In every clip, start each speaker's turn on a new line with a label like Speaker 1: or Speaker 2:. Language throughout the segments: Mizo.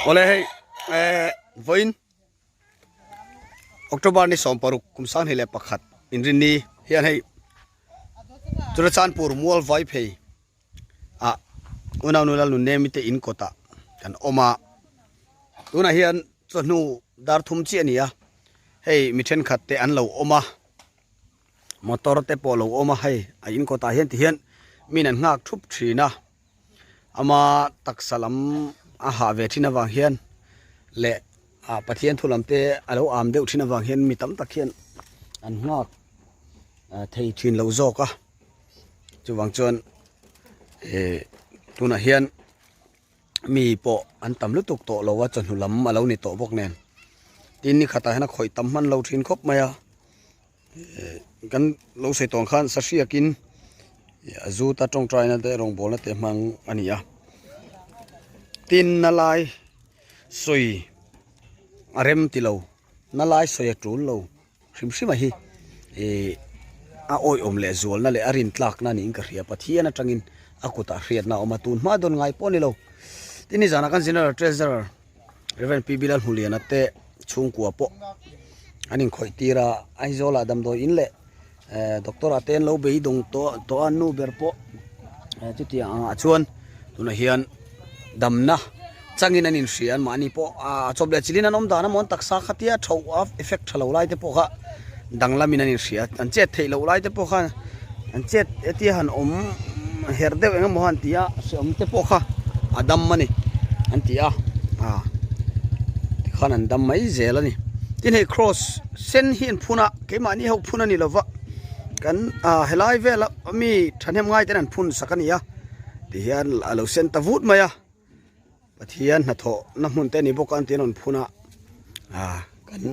Speaker 1: Awle hei eh vawiin October ni 16 kum 2021 inrinni hian hei Churachandpur mual vai phei ah unau nula nun nemi te in kawtah kan awm a tunah hian chawhnu dar thum chiah a ni a hei mi thenkhat te an lo awm a motor te pawh a lo awm a hei a in kawtah hian ti hian min an nghak thup thin a ama taksa lam a hah ve thin avang hian leh ah Pathian thu lam te a lo am deuh thin avang hian mi tam tak hian an nghak thei thin lo zawk a. Chuvang chuan eh tunah hian mi pawh an tam lutuk tawh lo a chawhnu lam a lo ni tawh bawk nen tin ni khatah hian a khawih tam hman lo thin khawp mai a eh kan lo sawi tawh ang khan sahriakin a zuta tawngtaina te rawngbawlna te hmang a ni a tin na lai sawi a rem ti lo na lai sawi a tul lo. Hrim hrim a hi ih a awihawm leh zualna leh a rintlakna niin ka hria. Pathian atangin a kutah hriatna a awm a, tun hma dawn ngai pawh a ni lo. Tin nizanah kan General Treasurer Rev. PB Lalhmuliana te chhungkua pawh an inkhawih tir a, Aizawlah damdawi in leh doctor ah te an lo beidawng tawh tawh a, nu ber pawh chutiang angah chuan tunah hian damna changin an inhria an mahni pawh a chawp leh chilhin an awm dan a mawn taksa khatia tho a effect tha lo lai te pawh kha danglamin an inhria an chet theih loh lai te pawh kha an chet hetia han awm herh deuh eng emaw han ti a hreawm te pawh kha a dam a ni an ti a ah tikhan an dam mai zel a ni tin hei cross sen hi an phun a keimahni ho phun a ni lova kan ah helai vela mi thahnem ngai ten an phun sak a ni a tihian a lo sen ta vut mai a. Pathian hnathawh na hmun te a ni bawk a an ti a rawn phun a ah kan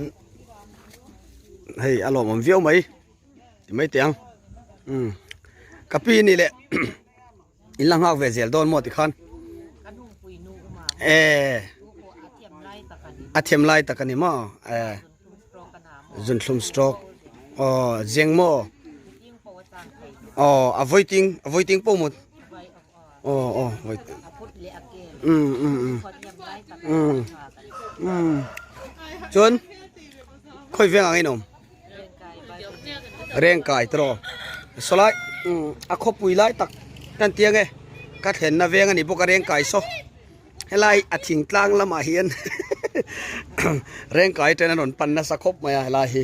Speaker 1: hei a lawmawm viau mai ti mai teh ang umm ka pi ni leh in la nghak ve zel dawn maw tikhan eh a thiam lai tak a ni maw eh zunthlum stroke aw zeng maw aw a vawiting a vawiting pawh maw. Aw aw wait. Um um um. Um. Um. Chuan khoi veng ang in awm. Reng kai tro. Solai um a khawpui lai tak kan tiang e. Ka thlenna veng ani bawk a reng kai saw. Helai a thingtlang lamah hian reng kai ten an rawn pan nasa khawp mai a helai hi.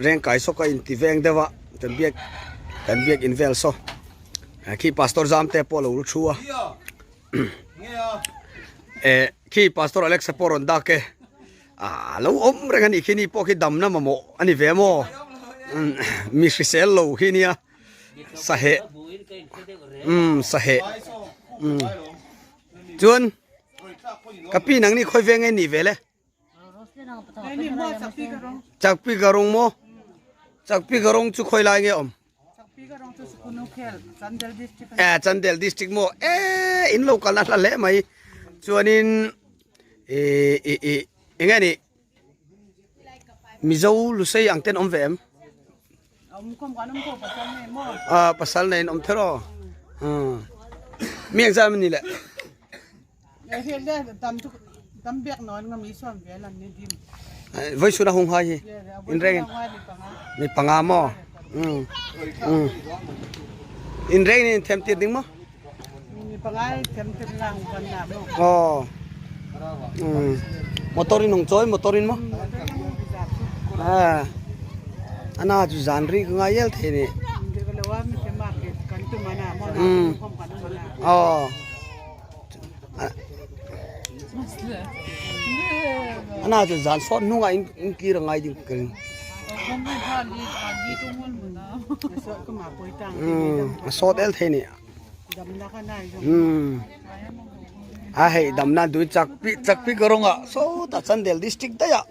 Speaker 1: Reng kai saw ka inti veng deuh a kan biak kan biak in vel saw khi pastor zam te pawh lo lu thu a eh khi pastor Alexa pawh rawn dak e ah lo awm reng ani khi ni pawh khi damna mamawh ani ve maw mi hrisel lo khi nia saheh um saheh um chuan ka pi nang ni khawi veng nge ni ve le. Chakpi ka rawng maw? Chakpi ka rawng chu khawi lai nge awm? Eh, Chandel district maw? Eh, in lo kalna hla hle mai. Chuanin eh eh eh enge ni? Mizo Lusei ang ten awm ve em? Ah, pasal nei in awm thero. Mi ang zan ni le. Voi suna hung hai hi in reng mi panga mo um um in reng in them tir ding mo
Speaker 2: mi panga them tir lang ban na mo
Speaker 1: oh um motor in hong choi motor in mo ah ana chu zan ri ka ngai el the ni um oh Ana chu zan sawt hnungah in in kir a ngai ding ka ring. A sawt el thei ni. A hei damna dui chak pi chak pi ka rawngah sawtah Chandel district daih ah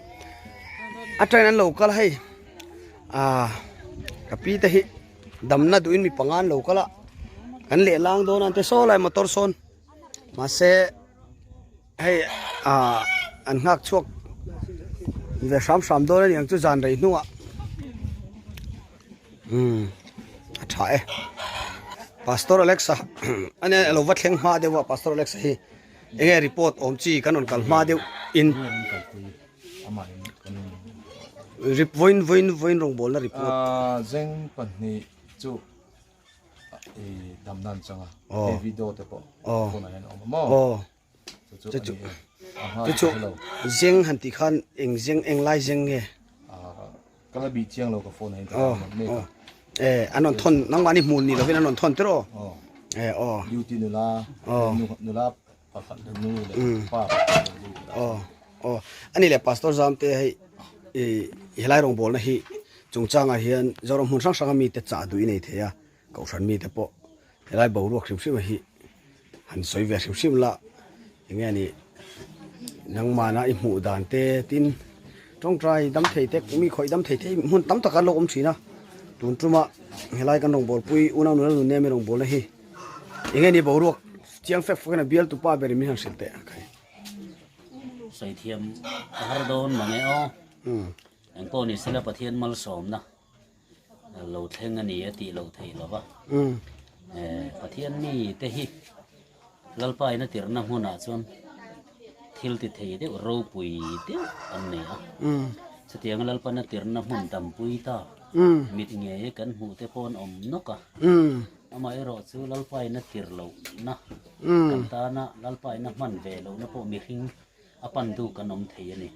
Speaker 1: a train an lo kal hei a ka pi te hi damna duhin mi panga an lo kal a kan lehlang dawn a an ti saw lai motor sawn. Mahse hei Ah an nghak chhuak ve hram hram dawn a ni ang chu zan rei hnuah umm a tha e Pastor Alexa a nia a lo va thleng hma deuh a Pastor Alexa hi eng nge report awm chi kan rawn kal hma deuh in vawiin vawiin vawiin rawngbawlna report
Speaker 3: zeng pahnih chu. I dam nan changa he video te pawh phone ah hian a awm a maw chu chu
Speaker 1: chu chu zeng han tih khan eng zeng eng lai zeng nge
Speaker 3: ka la bih chiang lo ka phone ah hian ka la mek a
Speaker 1: e an rawn thawn nangmahni hmun ni lovin an rawn thawn tiraw e aw
Speaker 3: duty nula nula pakhat leh nu leh pa
Speaker 1: aw aw ani leh pastor zam te hei i helai rawngbawlna hi Chungchangah hian Zoram hmun hrang hranga mite chah duh i nei thei a, Kohhran mite pawh helai boruak hrim hrim hi han sawi ve hrim hrim la, enge a nih nangmahna i hmuh dan te tin tawngtai dam thei te mi khawih dam thei te hi hmun tam tak an lo awm thin a, tun tuma helai kan rawngbawlpui unau nula nun nemi rawngbawlna hi enge ni boruak chiang fek fek in a bialtu pa berin min han hrilh teh a khai.
Speaker 4: Sawi thiam a har dawn mange aw. Engpawh ni sela Pathian malsawmna lo thleng a ni a tih loh theih lova. Pathian mi te hi Lalpa in a tirhna hmunah chuan thil ti thei deuh ropui deuh an nei a. Chutianga Lalpan a tirhna hmun dampui ta mit ngei kan hmuh te pawh an awm nawk a. Amaherawh chu Lalpa in a tirh lohna kan tana Lalpa in a hman ve lohna pawh mihring a pan duh kan awm thei a ni.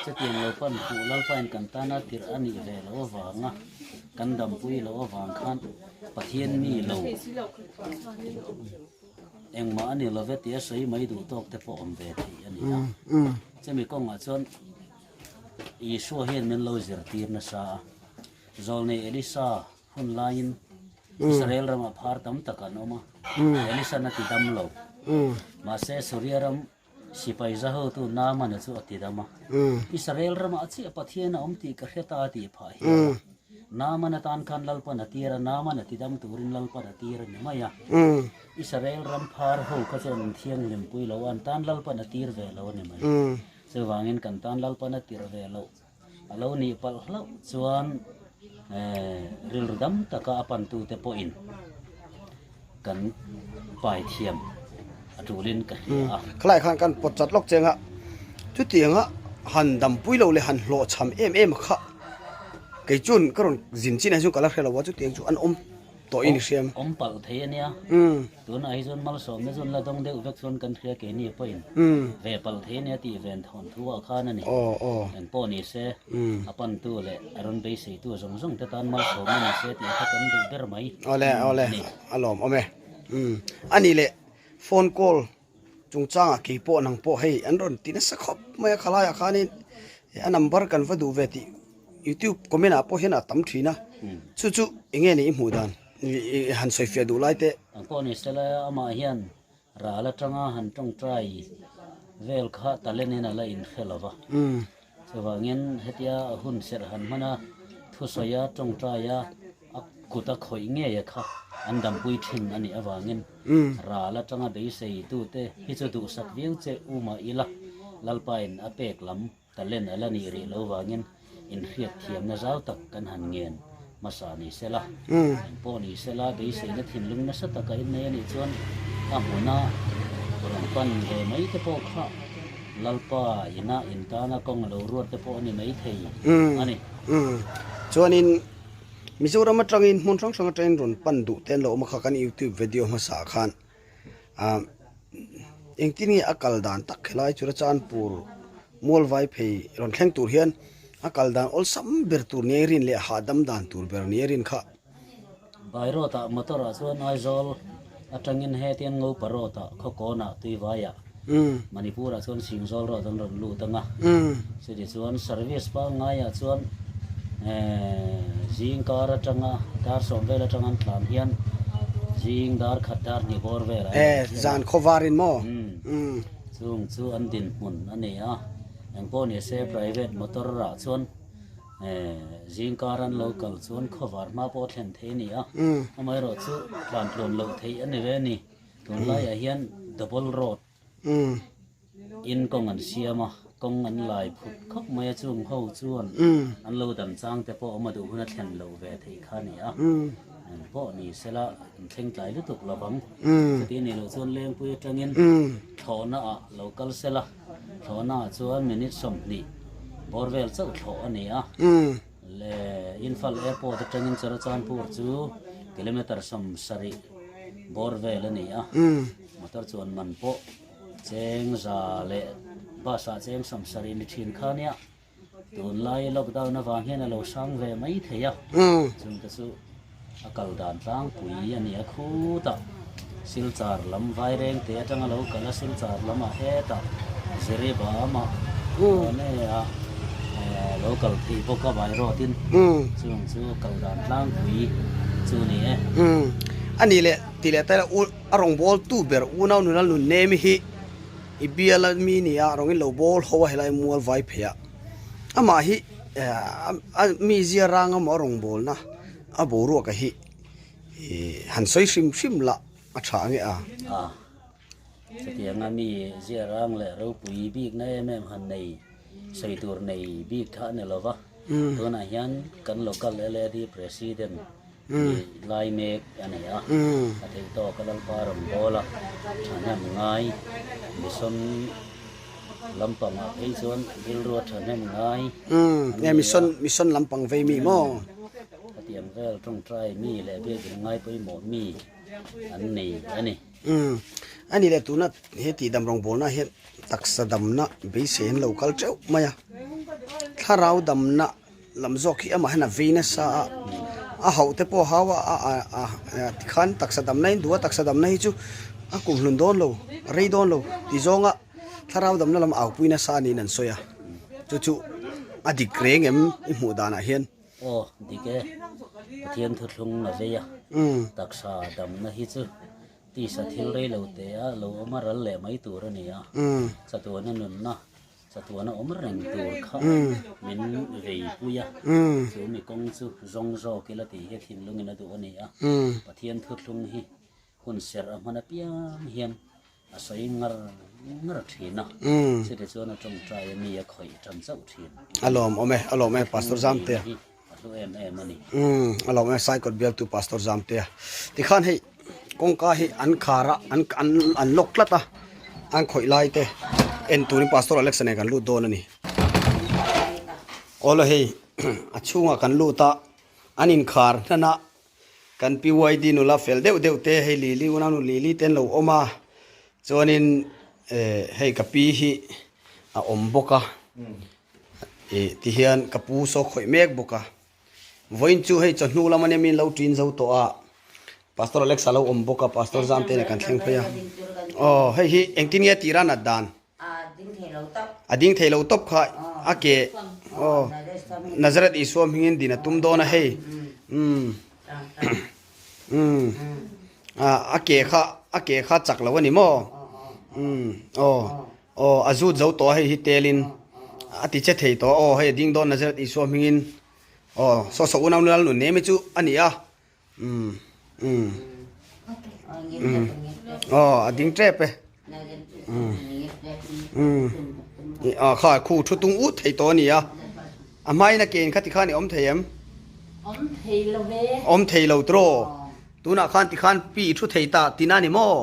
Speaker 4: Chutiang lo pan huh Lalpain kan tana tirh a nih ve loh avanga kan dampui loh avang khan Pathian mi lo engmah a ni love tia sawi mai duh tawk te pawh awm ve theih a ni a. Chumi kawngah chuan Isua hian min lo zirtir nasa a, Zawlnei Elisa hun laiin Israel ramah phar tam tak an awm a, Elisa'n a ti dam lo. Mahse Suria ram Sipai zahotu Naamana chu a ti dam a, Israel ramah chiah Pathian a awm tih ka hre ta a tih phah hial a. Naaman atan khan Lalpan a tir a, Naaman a ti dam turin Lalpan a tir a ni mai a. Israel ram phar ho kha chuan an thianghlimpui lo a, an tan Lalpan a tir ve lo a ni mai. Chuvangin kan tan Lalpan a tir ve loh a lo nih palh hlauh chuan rilru dam taka a pantute pawhin kan pai thiam a tulin ka hria a.
Speaker 1: Khalai khan kan pawt chat lawk cheng a, chutianga han dampui lo leh han hlawhchham em em kha kei chuan ka rawn zin chin ah hi chuan ka la hre lo a, chutiang chu an awm tawh in i hria em?
Speaker 4: Awm palh thei a nia. Tunah hi chuan malsawmna chuan la dawng deuh vek chuan kan hria keini pawhin ve palh thei a nia tih ven thawn thu ah khan a ni. Eng pawh ni se a pantu leh a rawn beiseitu zawng zawng te tan malsawmna ni se tih kha kan duh ber mai
Speaker 1: Awle awle a lawm awm e. A nih leh phone call chungchangah kei pawh nang pawh hei an rawn ti nasa khawp mai a khalaiah khanin a number kan va duh ve tih youtube comment ah pawh hian a tam thin a chu chu eng nge ni i hmuh dan i han sawi fiah duh lai te.
Speaker 4: Ang pawh ni sela amah hian ral atanga han tawngtai vel kha talent in a la inhre lo va chuvangin hetia hun serh han hman a thusawi a tawngtai a A kut a khawih ngei a kha an dampui thin a nih avangin ral atanga beiseitute hi chu duhsak viau che u mah ila Lalpain a pek lam talent a la nih rih lo vangin inhriat thiamna zau tak kan han ngen hmasa ni sela. Engpawh ni sela beiseina thinlung nasa taka innei a nih chuan a hmuna rawn pan ve mai te pawh kha Lalpa ina intana kawng a lo ruat te pawh a ni maithei a ni.
Speaker 1: Chuanin Mizoram atangin hmun hrang hrang atangin rawn pan duh te an lo awm a kha kan youtube video hmasa ah khan ah engtin nge a kal dan tak helai Churachandpur Mualvai phei rawn thleng tur hian a kal dan awlsam ber tur nia i rin leh hahdam dan tur ber nia i rin kha.
Speaker 4: By road ah motor ah chuan Aizawl atangin hetiang Ngopa road ah Khawkawn ah Tuivai ah Manipur ah chuan Singzawl road an rawn lut ang a, chutih chuan service pangngai ah chuan zing kar atanga dar sawm vel atanga an tlan hian zing dar khat dar hnih bawr vel ah an rawn thleng a.
Speaker 1: Zan khawvar in maw?
Speaker 4: Chung chu an dinhmun a ni a, engpawh ni se private motor ah chuan Zingkar an lo kal chuan khawvar hma pawh a thlen thei a ni a, amaherawh chu tlan tluan loh theih a ni ve a ni. Tunlaiah hian double road In kawng an siam a, kawng an lai phut khawp mai a, chung ho chuan an lo dan chang te pawh awm a duh hun a thlen lo ve theih kha a ni a, eng pawh ni sela an thleng tlai lutuk lo vang. Chuti a nih loh chuan Lengpui atangin thlawhna ah lo kal sela, thlawhna ah chuan minute 20 bawr vel chauh thlawh a ni a, le Imphal Airport atangin Churachandpur chu kilometre 70 bawr vel a ni a, motor chuan man pawh Cheng za leh bus ah cheng 70 ni thin kha nia tunlai lockdown avang hian a lo hrang ve mai thei a, chungte chu a kal dan tlangpui a ni a khutah Silchar lam Vairengte atanga lo kal a Silchar lamah hetah Jiribam-ah Pune-ah lo kal theih bawk a by road in chung chu a kal dan tlangpui chu a ni e.
Speaker 1: A nih leh tih leh taila u. A rawn bawl tu ber unau nula nun nemi hi i bial a mi nia a rawngin lo bawl ho a helai mual vai phei a amah hi a mi zia rang emaw a rawn bawlna a boruak a hi ih han sawi hrim hrim lah a tha ange a.
Speaker 4: A chutianga mi zia rang leh ropui bikna em em han nei sawi tur nei bik kha a ni lova tunah hian kan local LAD president Lai mek a nei a, a theih tawk a Lalpa rawn bawl a, thahnem ngai mission lampangah phei chuan rilru a thahnem ngai
Speaker 1: an ni a. Mission lampang vei mi maw?
Speaker 4: Khatiang vel tawngtai mi leh biakin ngai pawimawh mi an nei a ni.
Speaker 1: A ni leh tuna he tihdam rawngbawlna hian taksa damna beisei an lo kal teuh mai a, thlarau damna Lam zawk hi amah hian a vei nasa a, a hauh te pawh a hau a, a tikhan taksa damna in duh a, taksa damna hi chu a kum hlun dawn lo, a rei dawn lo tih zawnga thlarau damna lam aupui nasa niin an sawi a, chu chu a dik reng em i hmuh danah hian.
Speaker 4: Aw dik e, Pathian thuthlung a vei a, taksa damna hi chu tisa thil rei lo te a lo awm a ral leh mai tur a ni a, chatuana nunna Chatuana awm reng tur kha min veipui a, chu mi kawng chu zawng zawk ila tih hi thinlungin a duh a ni a. Pathian thuthlung hi hun serh a hman apiang hian a sawi ngar ngar thin a, chute chuan a tawngtai a mi a khawih tan chauh thin.
Speaker 1: A lawm awm e, a lawm e Pastor Zamtea.
Speaker 4: A hlu em em a ni.
Speaker 1: A lawm e Saikawt bialtu Pastor Zamtea. Tikhan hei kawngka hi an khar a, an an an lock tlat a, an khawih lai te en turin Pastor Alex-a nen kan lut dawn a ni. Awle hei a chhungah kan lut a, an inkhar hnan a, kan PYD nula fel deuh deuh te hei Lily unau nu Lily te an lo awm a, chuanin hei ka pi hi a awm bawk a. Ih ti hian ka pu saw khawih mek bawk a, vawiin chu hei chawhnu lam ania min lo ṭin zo tawh a, Pastor Alex a lo awm bawk a, Pastor Zamte nen kan thleng phei a, aw hei hi engtin nge tih ran at dan? A ding thei lo tawp kha a ke aw Nazareth Isua hmingin din a tum dawn a hei umm umm a ke kha a ke kha chak lo a ni maw umm aw. Aw a zut zo tawh a hei hi telin a ti che thei tawh a aw hei a ding dawn Nazareth Isua hmingin aw saw saw unau nula nun nem hi chu a ni a umm umm umm aw a ding tep e umm umm aw kha khu thu tung ut thei tawh a ni a a hmain a ken kha tikhan i awm thei em
Speaker 5: awm thei lo ve
Speaker 1: awm thei lo tiraw tunah khan tikhan pi i thu thei ta tina ni maw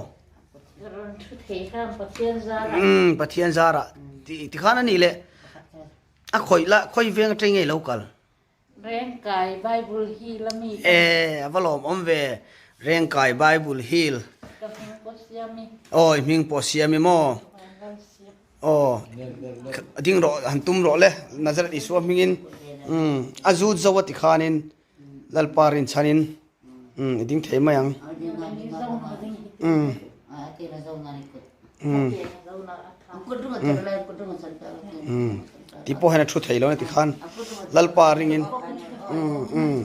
Speaker 1: Umm Pathian zarah ti khan a nih leh a khawih la khawi veng atang nge lo kal.
Speaker 5: Rengkai Bible Hill a mi.
Speaker 1: E a va lawm awm ve Rengkai Bible Hill.
Speaker 5: Ka hming pawh siam i.
Speaker 1: Aw i hming pawh siam i maw. Aw ding rawh han tum rawh le Nazareth Isua hmingin umm a zut zo a ti khanin Lalpa rinchhanin umm i ding thei mai ang umm umm umm ti pawh hian a thu thei lo a ni tikhan Lalpa ringin umm umm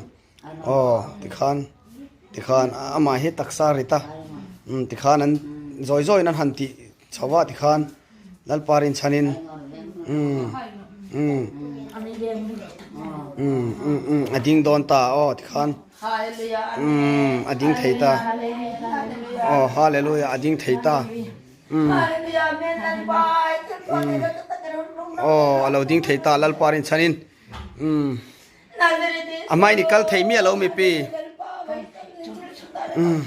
Speaker 1: aw tikhan tikhan amah hi taksa a rit a umm tikhan an zawi zawiin an han tih Chho ah tikhan Lalpa rinchhanin umm umm umm umm umm a ding dawn ta aw tikhan umm a ding thei ta aw hallelujah a ding thei ta. Aw a lo ding thei ta Lalpa rin chhanin umm a hmain i kal thei miah lo mi pi umm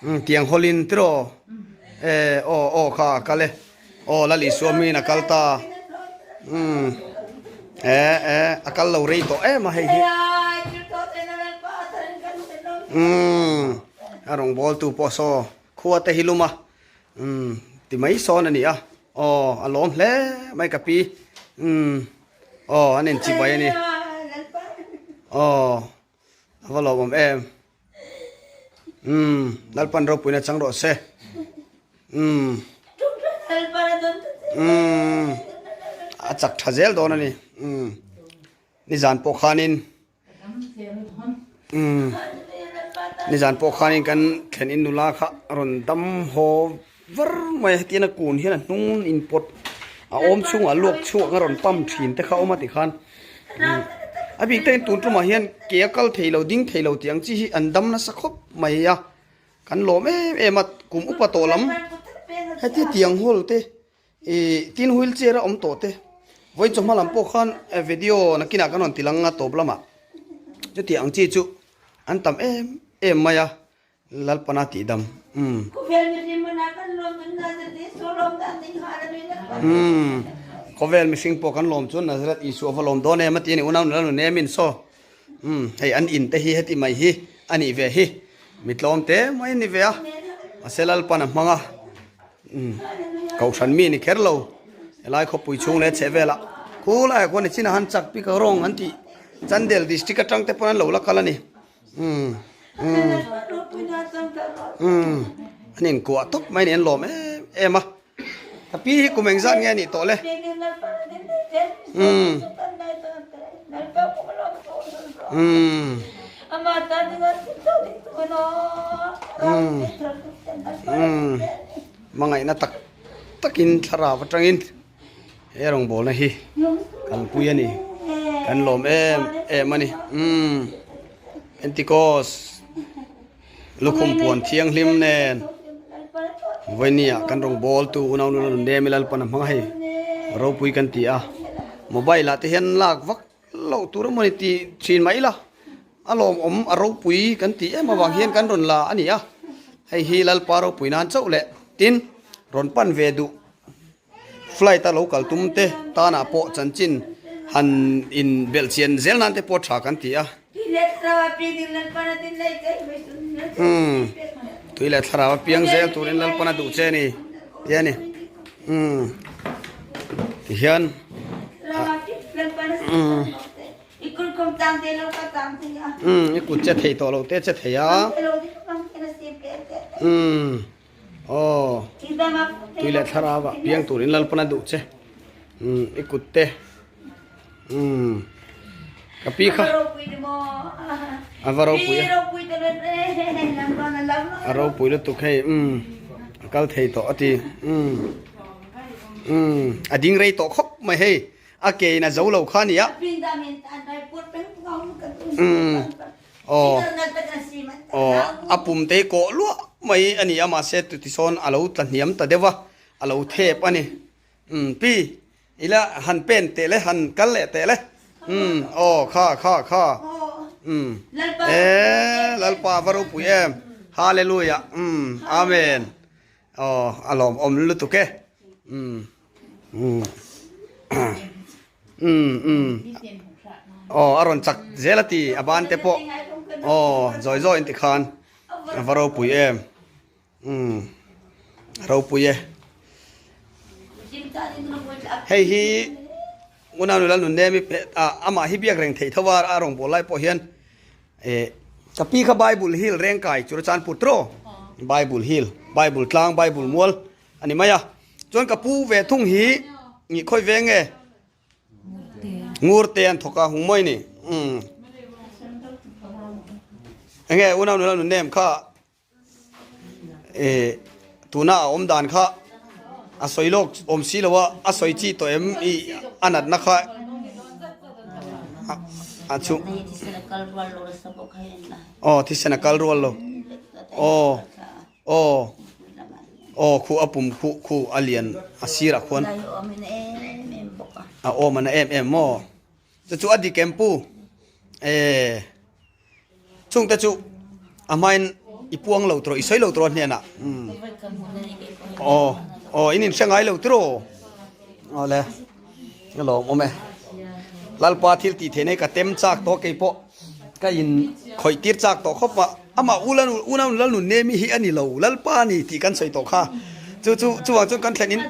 Speaker 1: umm tiang hawlin tiraw e aw aw kha a kal e aw Lal Isua hmingin a kal ta umm e e a kal lo rei tawh em a hei hi umm a rawngbawltu pawh saw khua te hi lum a Umm ti mai sawn a ni a, aw a lawm hle mai ka pi, umm aw an inchi bai a ni, aw a va lawmawm em, umm Lalpan ropuina chang rawh se, umm umm a chak tha zel dawn a ni, umm nizan pawh khanin. Umm nizan pawh khanin kan thlen in nula kha a rawn dam haw var mai a hetiang a kun hian a hnung in pawt a awm chhungah luak chhuak a rawn pump thin te kha a awm a tikhan a bik takin tun tumah hian ke a kal thei lo ding thei lo tih ang chi hi an dam nasa khawp mai a kan lawm em em a kum upa tawh lam heti tiang hawl te. Ih tin wheel chair a awm tawh te vawiin chawhma lam pawh khan video nakinah kan rawn ti lang a tawp lamah chuti ang chi chu an tam em em mai a Lalpana tih dam umm umm khawvel mihring pawh kan lawm chuan Nazareth Isua va lawm dawn em a ti a ni unau nula nun em in saw umm hei an in te hi heti mai hi a nih ve hi mi tlawm te mai a ni ve a mahse Lalpana hmang a. Umm kohhran mi ni kher lo helai khawpui chhung leh chheh velah khu laiah khuan nichin a han chak bik a rawng an tih Chandel district atang te pawn an lo la kal a ni umm umm umm an inkuah tawp mai a ni an lawm em em a ka pi hi kum engzat nge a nih tawh le umm umm umm umm hmangaihna tak takin thlarau atangin he rawngbawlna hi kalpui a ni kan lawm em em a ni umm Pentecost lukhum puan thianghlim nen vawinia kan rawngbawltu unau nula nun nemi Lalpan a hmang a hei ropui kan ti a mobile ah te hian lak vak Loh tur emaw ni tih thin mai ila, a lawmawm a ropui kan tih em avang hian kan rawn la a ni a, hei hi Lalpa ropui nan chauh leh tin rawn pan ve duh flight a lo kal tum te tanah pawh chanchin han in belh chian zel nan te pawh tha kan ti a. Umm tui leh thlarau a piang zel turin Lalpan a duh che a ni ti a ni. Umm tihian umm umm i kut che thei tawh lo te che thei a umm aw tui leh thlarau ah piang turin Lalpan a duh che umm i kut te umm ka pi kha a va ropui a a ropui lutuk hei umm a kal thei tawh a ti umm umm a ding rei tawh khawp mai hei a ke in a zo lo kha a ni a umm aw aw a pum te hi kawh luah mai a ni a mahse tutisawn a lo tla hniam ta deuh a a lo thep a ni umm pi Ila han pen teh le, han kal leh teh le. Umm, aw, kha, kha, kha. Umm, e, Lalpa va ropui em. Hallelujah, umm, Amen. Aw, a lawmawm lutuk e. Umm, umm, umm, umm. Aw, a rawn chak zel a ti, a ban te pawh. Aw, zawi zawi in ti khan. A va ropui em. Umm ropui e. Hei hi Unau nula nun nemi amah hi biak reng theih tho a a rawn bawl lai pawh hian eh ka pi kha Bible hill reng kai chu chan put ro Bible hill Bible tlang Bible mual ani mai a chuan ka pu ve thung hi ngi khawi ve nge Ngur te an thawk a hung mawi ni umm enge unau nula nun nem kha Eh tuna a awm dan kha a sawi lawk awm si lo a, a sawi chi tawh em i a natna kha a chu aw thisen a kal rual lo aw aw. Aw khu a pum khu khu a lian a sirah khuan. A awm a na em em maw? Chu chu a dik em pu? E chungte chu a hmain i puang lo tawh i sawi lo tawh a hnenah. Aw aw in inhre ngai lo tiraw? Aw le a lawm awm e. Lalpa thil tih theih nei ka tem chak tawh kei pawh ka in khawih tir chak tawh khawp a. Amah u lal unau lal nun nemi hi a ni lo Lalpa a ni tih kan sawi tawh kha. Chu chu chuvang chuan kan thlen in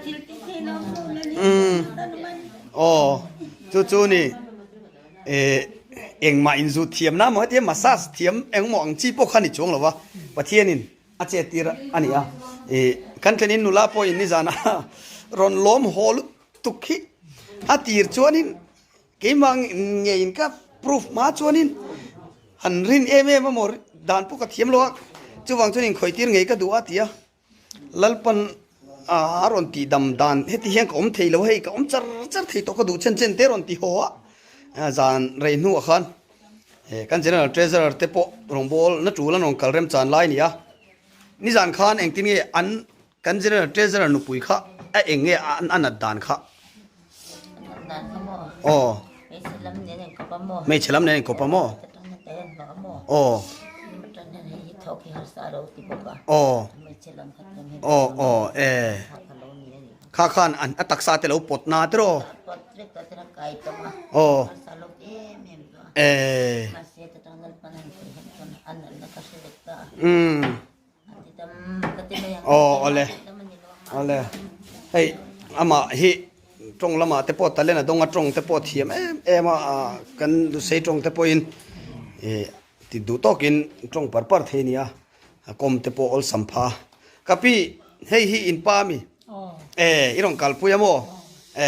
Speaker 1: umm aw chu chu ni eh engmah inzut thiam na maw hetia massage thiam engmaw ang chi pawh kha ni chuang lo va Pathianin a chet tir a ni a ih kan thlen in nula pawhin nizan a rawn lawm haw lutuk hi a tir chuanin Keimah ngeiin ka proof hma chuanin han rin em em a maw dan pawh ka thiam lo a, chuvang chuan inkhawihtir ngei ka duh a ti a, Lalpan a rawn tih dam dan heti hian ka awm thei lo hei ka awm char char thei tawh ka duh chen chen te rawn ti haw a, zan rei hnuah khan kan General Treasurer te pawh rawngbâwl na ṭul an rawn kal remchan lai a ni a, nizan khan engtin nge an Kan General Treasurer nupui kha a eng nge a nat dan kha?
Speaker 6: A nat dan kha maw?
Speaker 1: Aw.
Speaker 6: Hmeichhe lam nen a inkawp a maw?
Speaker 1: Hmeichhe lam nen a inkawp a maw? Aw.
Speaker 6: Tan hian hei hi thawk hi harsa a lo ti bawk a.
Speaker 1: Aw.
Speaker 6: Hmeichhe lam kha tlem hian
Speaker 1: Aw aw e.
Speaker 6: Kha kha lo ni a ni.
Speaker 1: Kha khan a taksa te lo pawt na te rawh.
Speaker 6: A pawt vek ta te kai tawng a.
Speaker 1: Aw.
Speaker 6: Harsa lo ti em em tawh a.
Speaker 1: E.
Speaker 6: Mahse ta tang Lalpan han thei hian chuan a nalhna ka hre vek ta a.
Speaker 1: Umm. Aw awle awle hei amah hi tawng lamah te pawh talent a dawng a tawng te pawh a thiam em em a kan lusei tawng te pawhin ih ti duh tawkin tawng par par thei a ni a a kawm te pawh awlsam pha a ka pi hei hi in pa ami e i rawn kalpui a maw e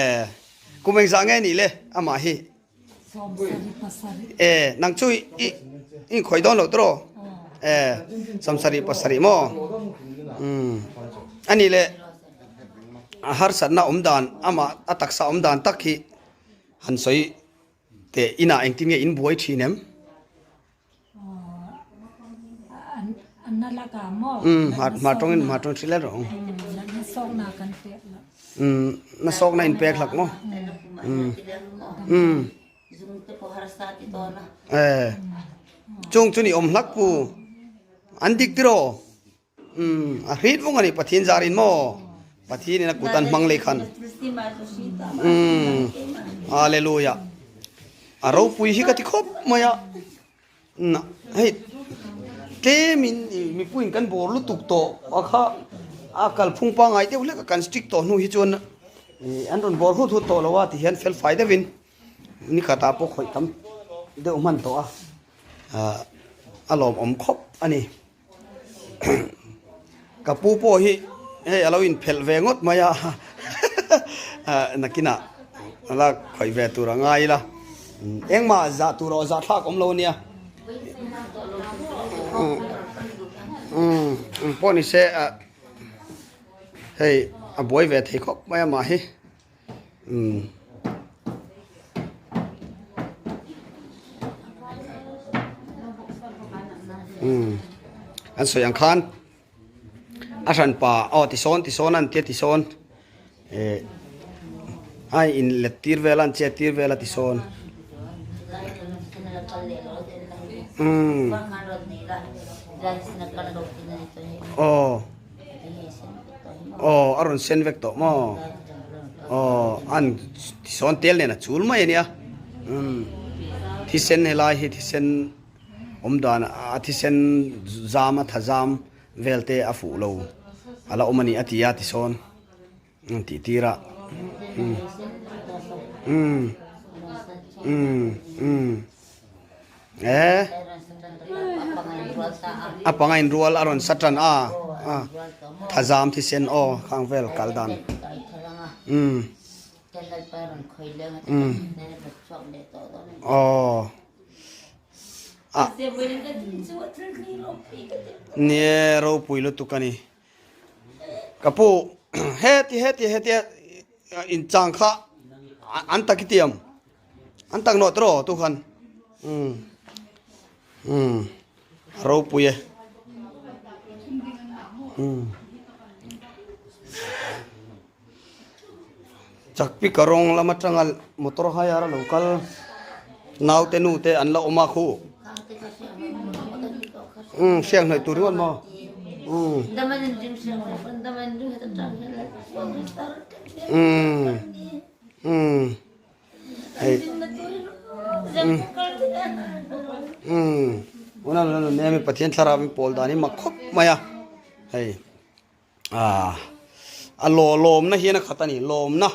Speaker 1: kum engzah nge nih le amah hi. E nang chu i in khawih dawn loh tawh e samsarih pasarih maw umm a nih leh a harsatna awm dan amah a taksa awm dan tak hi han sawi teh inah engtin nge in buai thin em? Umm hma tawngin hma tawng hrilh rawh umm na sawkna in pek hlak maw umm umm eh chung chu ni awm hlak pu an dik tiraw. Umm a hrit vung a ni Pathian zar in maw Pathian in a kut an hmang lei khan umm Hallelujah a ropui hi ka ti khawp mai a na hei tlem in mipui in kan bawr lutuk tawh a kha a kalphung pangngai deuh hlek a kan strict tawh hnu hi chuan an rawn bawr hut hut tawh lo a ti hian fel fai deuh in ni khatah pawh khawih tam deuh hman tawh a a lawmawm khawp a ni. Ka pu pawh hi hei a lo inphelh ve ngawt mai a nakinah a la khawih ve tur a ngai ila engmah zah tur aw zah thlak awm lo ania umm pawh ni se hei a buai ve thei khawp mai amah hi. Umm. Umm. An sawi ang khan a hran pa aw tisawn tisawn an tia tisawn eh a in let tir vel a an chet tir vel a tisawn. Umm. Aw. Aw a rawn sen vek tawh maw aw an tisawn tel nen a chul mai a nia umm thisen helai hi thisen awm dan a thisen zam a tha zam vel te a fuh lo a la awm a ni a ti a tisawn an tih tir a umm umm umm umm. Eh a panga in rual a rawn sa tan a a thazam thisen aw khang vel kal dan umm umm aw a nie ropui lutuk a ni ka pu heti heti heti in chang kha an tak i tiam. An tak nawh tawh tu khan umm umm a ropui e umm. Chakpi ka rawng lam atanga motor hire a lo kal naute nu te an la awm a khu. Umm hriak hnaih tur ringawt maw? Umm. Umm. Umm. Hei. Umm. Umm. Una nuna nun em Pathian thlarau in pawl dan hi mak khawp mai a. Hei. Ah. A law lawmna hian a khat a ni. Lawmna.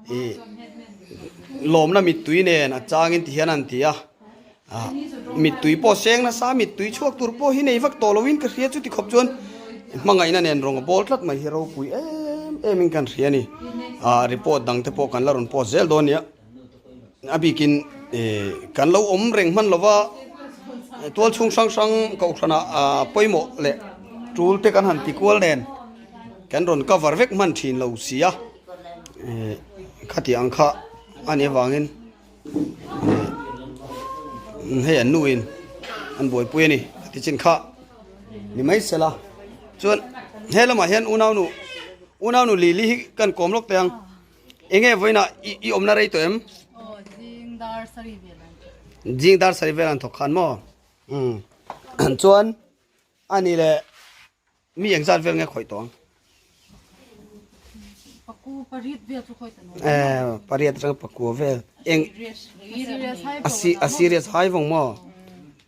Speaker 1: I lawmna mittui nen a changin ti hian an ti a. Ah. Mittui pawh seng nasa mittui chhuak tur pawh hi nei vak tawh loin ka hria chuti khawp chuan hmangaihna nen rawng a bawl tlat mai hi ropui em em in kan hria a ni. Ah report dang te pawh kan la rawn post zel dawn nia. A bikin kan lo awm reng hman lova tual chhung hrang hrang kohhranah ah pawimawh leh tul te kan han ti kual nen kan rawn cover vek hman thin lo si a. Khati ang kha a nih avangin hei an nuin an buaipui a ni a ti chin kha ni mai sela chuan he lamah hian unaunu unaunu Lily hi kan kawm lawk teh ang enge vawiinah i i awmna rei tawh em zing dar sarih vel an thawk khan maw umm chuan a ni leh. Mi engzat vel nge khawih tawh ang?
Speaker 5: Paku pariat vel chu khawih tawh.
Speaker 1: Eh, pariat atang paku vel. Eng a si a serious hai vong maw?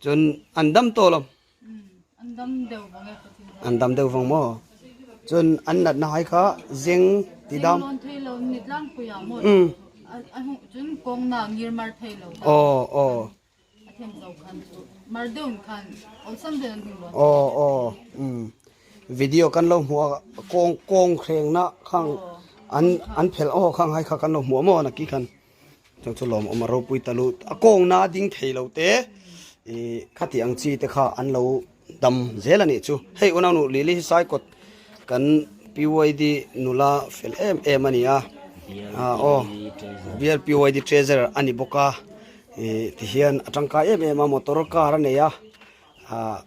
Speaker 1: Chun an dam tawh lo.
Speaker 5: An dam deuh vong e.
Speaker 1: An dam deuh vong maw? Chun an nat na hai kha zeng ti dam.
Speaker 5: Lon thei lo ni tlang puia maw? A chun kawng na ngir mar thei lo.
Speaker 1: Aw aw. Aw aw umm video kan lo hmuh a kawng kawng hreng na khang an an phelh aw khang hai kha kan lo hmuh a maw naki khan chuan chu lawm awm a ropui ta lut a kawng na ding thei lo te ih khati ang chi te kha an lo dam zel a nih chu hei unau nu lili hi saikawt kan PYD nula fel em em a ni a ah aw bial PYD treasurer a ni bawk a ih tihian a tangkai em em a motor car a nei a ah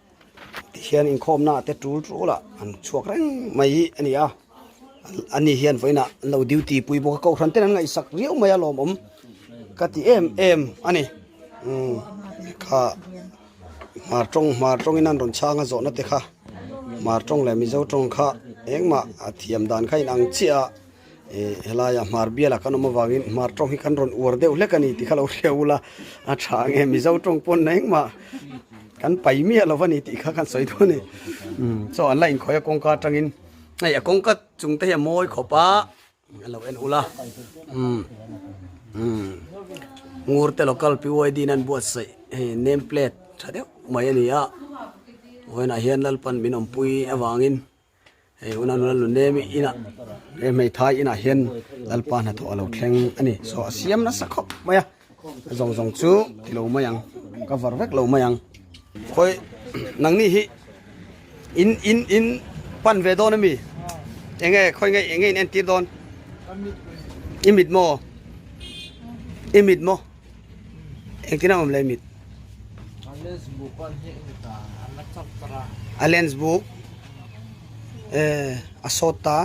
Speaker 1: tihian inkhawmna ah te tul tul ah an chhuak reng mai hi a ni a ani hian vawiinah an lo duty pui bawk a kohhran ten an ngaihsak riau mai a lawmawm ka ti em em a ni umm kha. Hmar tawng hmar tawngin an rawn chhang a zawhna te kha hmar tawng leh mizo tawng kha engmah a thiam dan kha inang chiah a ih helaiah hmar bialah kan awm avangin hmar tawng hi kan rawn uar deuh hlek a ni tih kha lo hria ula a tha ang e mizo tawng pawn engmah kan pai miah lo a ni tih kha kan sawi dawn a ni umm chaw an la inkhawih a kawngka atangin hei a kawngka chung te hi a mawi khawp a. A lo en ula umm umm ngur te local PYD in an buatsaih hei name plate tha deuh mai a ni a vawiinah hian Lalpan min awmpui avangin hei hun a nula lunemi inah he hmeithai inah hian Lalpa hnathawh a lo thleng a ni so a siam nasa khawp mai a a zawng zawng chu ti lo mai ang cover vek lo mai ang khawi nangni hi in in in pan ve dawn ami enge khawi nge enge in entir dawn i mit maw i mit maw engtin a awm le mit a lens buk eh a sawt ta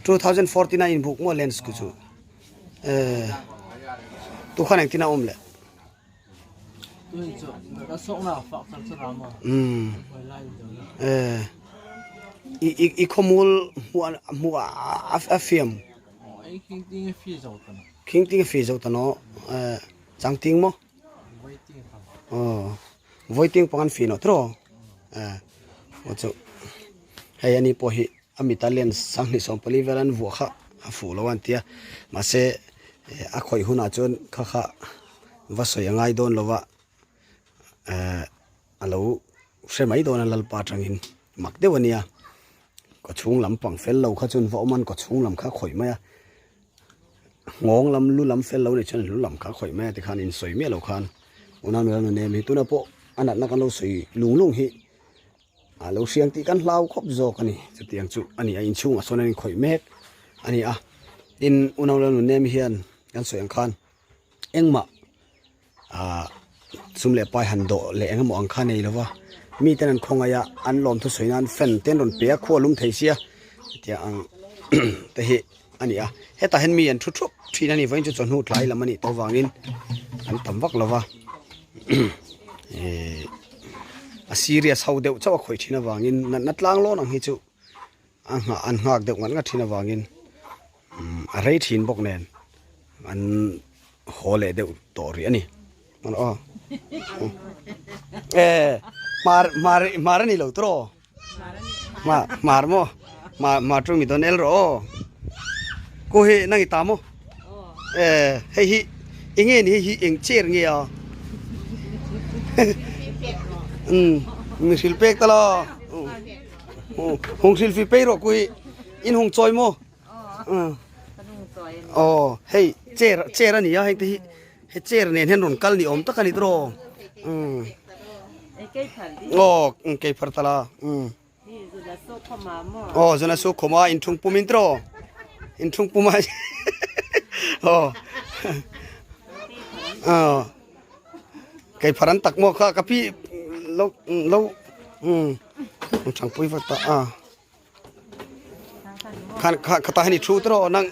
Speaker 1: 2014 a inbuk maw lens ku chu eh tu khan engtin a awm le um eh i i i khawmul hmuh hmuh a fiam khing ting a fi zo ta no eh chang ting maw aw voiting pang an fi no tro eh aw chu hei ani pawh hi A mita lens sanghnih 14 vel an vuah kha a fuh lo an tia mahse a khawih hunah chuan kha kha va sawi a ngai dawn lova eh a lo hre mai dawn a lalpa atangin mak deuh a nia kaw chhung lam pang fel lo kha chuan va awm an kaw chhung lam kha khawih mai a nghawng lam lu lam fel lo nih chuan lu lam kha khawih mai a tikhan insawi miah lo khan unau nula nu nem hi tuna pawh a natna kan lo sawi lung lung hi. A lo hriang tih kan hlau khawp zawk a ni. Chutiang chu a ni a, inchhungah sawn an inkhawih mek a ni a. Tin, unau lal nunnem hian kan sawi ang khan engmah ah sum leh pai han dawh leh engemaw ang kha nei lova miten an khawngaih a, an lawmthu sawi nan fan te an rawn pe a, khua lum thei sia. Chutiang ang. te hi a ni a hetah hian mi an thu thup thin a ni vawiin chu chawhnu tlai lam a nih tawh avangin an tam vak lo va ehh a serious ho deuh chauh a khawih thin avangin natna tlang lawn ang hi chu a nghah an nghak deuh ngat ngat thin avangin umm a rei thin bawk nen an haw leh deuh tawh rih a ni aw eh hmar hmar hmar a ni lo tawh. Ma mar mo ma ma chu mi don el ro aw ko hi nang i ta mo eh hei hi enge ni hei hi eng chair nge a um mi hril pek ta lo hung hril fi pei ro ku hi in hung chawi mo aw hei chair chair ani a hei te hi He chair nen hian rawn kal ni awm tak a ni tawh umm aw kei phar tala umm aw zuna su khawma inchhung pum in tawh inchhung pum a aw aw kei phar an tak maw kha ka pi lo lo umm thangpui vat ta a khan kha khatah hian i thu tawh nang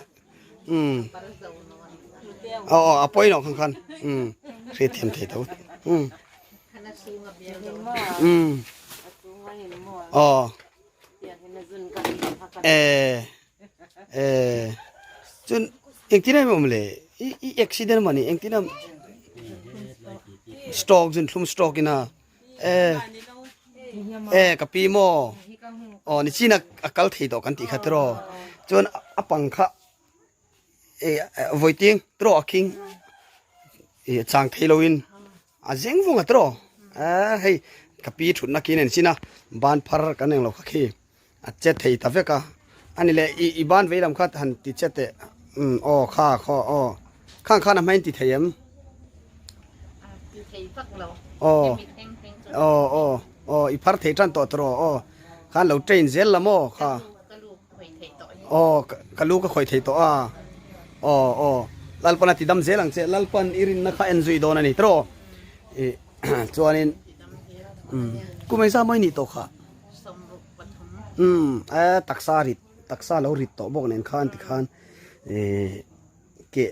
Speaker 1: um aw aw a pawih loh khan khan um hriat thiam thei tho um um aw eh eh chun engtin em awm le i i accident mani engtin em stroke zun thlum stroke ina eh eh ka pi maw aw ni chin a kal thei tawh kan tih kha tiraw chuan a pang kha eh vawiting tiraw a khing ih chang thei loin a zeng vung a tiraw eh hei ka pi thutna khi nen chin a ban phar kan englo kha khi a che thei ta vek a ani leh ih i ban veilam kha han ti che teh umm aw kha khaw aw khang khan a hmain ti thei em aw aw aw aw i phar thei tan tawh tawh aw khan lo train zel la maw kha aw ka lu ka khawih thei tawh a aw aw lalpan a ti dam zel ang che lalpan i rinna kha en zui dawn a ni tawh ih chuanin umm kum engzah maw i nih tawh kha. Umm a taksa rit taksa lo rit tawh bawk nen khan tikhan ihh ke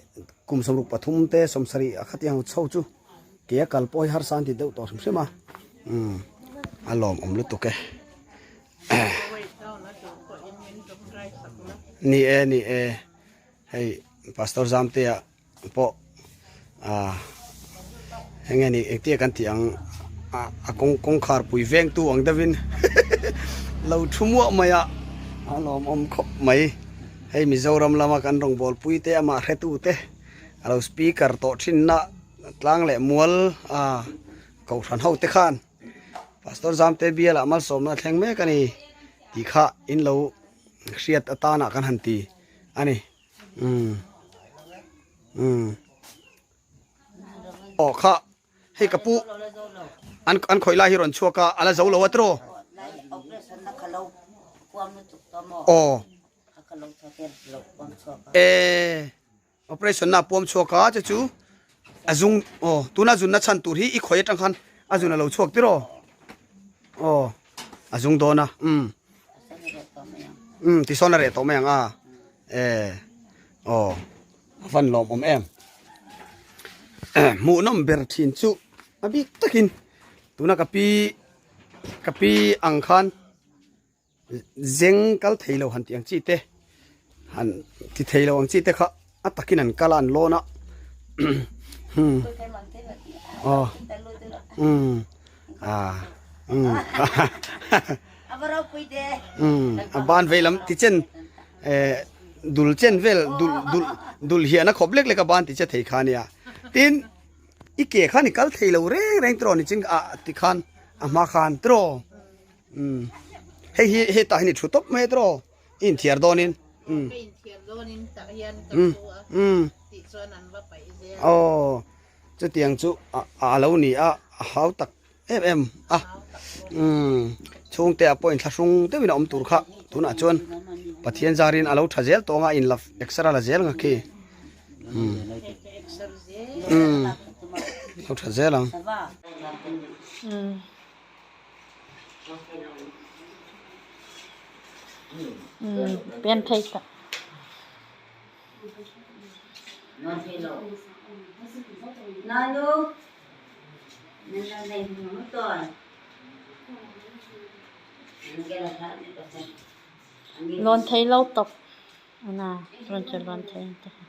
Speaker 1: kum 63 te 70 a khatiang chho chu ke a kal pawh hi harsa an ti deuh tawh hrim hrim a umm a lawmawm lutuk e ni e ni e hei pastor Zamtea pawh ah eng nge ni engtia kan tih ang ah a kawng kawngkhar pui veng tu ang deuhin lo thu muah mai a a lawmawm khawp mai hei Mizoram lama kan rawngbâwl pui te amah hretu te a lo speaker tawh thinna tlang leh mual ah kohhran ho te khan pastor Zamte bialah malsawmna a thleng mek a ni tih kha in lo hriat atana kan han ti a ni. Um um aw kha hei ka pu an an khawih lai hi rawn chhuak a ala zo lo a tiraw aw eh operation na puam chhuak a che chu a zung aw tuna zunna chhan tur hi i khawih atang khan a zun a lo chhuak tiraw aw a zung dawn a um um tisawn a reh tawh mai ang a eh aw a van lawm awm em hmuh nawm ber thin chu a bik takin tuna ka pi ka pi ang khan zeng kal thei lo han tih ang chi te han ti thei lo ang chi te kha a takin an kal a an lawn a hmm aw hmm ah hmm hmm a ban vei lam ti chen eh dul chen vel dul dul dul hian a khawp lek lek a ban ti che thei kha ania tin i ke khan i kal thei lo reng reng tiraw ni chin a ti khan a hma khan tiraw umm hei hi hetah hian i thu tawp mai tiraw i inthiar dawnin umm
Speaker 6: Ka inthiar dawnin tah hian ka
Speaker 1: umm
Speaker 6: thu a
Speaker 1: umm
Speaker 6: tih chuan an va paih zel.
Speaker 1: Aw chutiang chu a a lo ni a a hau tak em em a umm chhungte ah pawh inthlahrung deuhin a awm tur kha tunah chuan Pathian zarin a lo tha zel tawng a inla exer a la zel nga khi umm umm lo tha zel ang.
Speaker 6: Pen thei tak. Lawn thei lo tawp ana rawn che lawn thei ang te kha.